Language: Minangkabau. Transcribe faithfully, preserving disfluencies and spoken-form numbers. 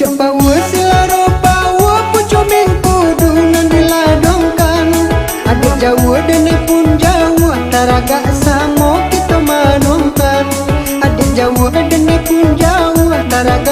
Cok paua silaro paua, pucuak mangkudu nan diladongkan. Adiak jauah, dene pun jauah, taragak samo kito manonton. Adiak jauah, dene pun jauah, taragak